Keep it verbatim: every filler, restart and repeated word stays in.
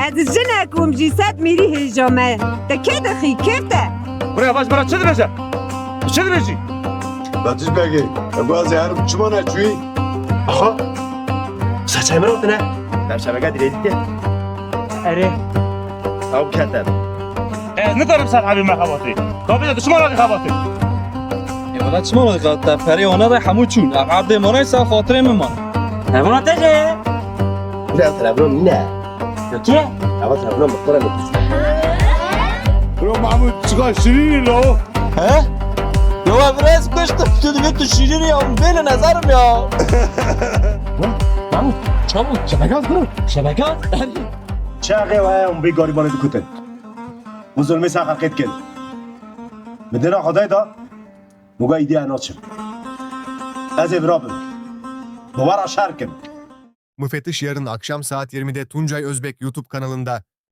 Ez jinek im jî sed mîrî hêja me. Te kê dixî, kêf te? Buraya baş bana çi dibêje? Çi dibêjî? Betiş Begê, ez ê herim çima neçûyî? Aha. Saçay min rotine. Dev şebeke dirêdî te. Erê. Ew kete. Ez nikarim ser hebî me xebatê. Kabî de dişman xebatê. E, wala çima xebatê? Perê ona da hemû çûn. Ev erdê manay ser xatirê min man. Ev ona te jê. Bira, telefon nîne. Yok ki. Ama telefon muhtarım. Bro Mahmut, çiqa şirîn lo. He? Yo, ev rez kuştu. Tu dibê tu şirîn ya, bêle nezarim ya. Mahmut, çabuk, şebeke at, bro. Şebeke at. Çaxê we em vê garîbanê dikutin. Bu zulmê ser xelkê dikin. Min dêna Xwedayê da, muga îdî ez naçim. Ez ê vira bim. Bi we re şer kim. Müfettiş yarın akşam saat yirmide Tuncay Özbek YouTube kanalında.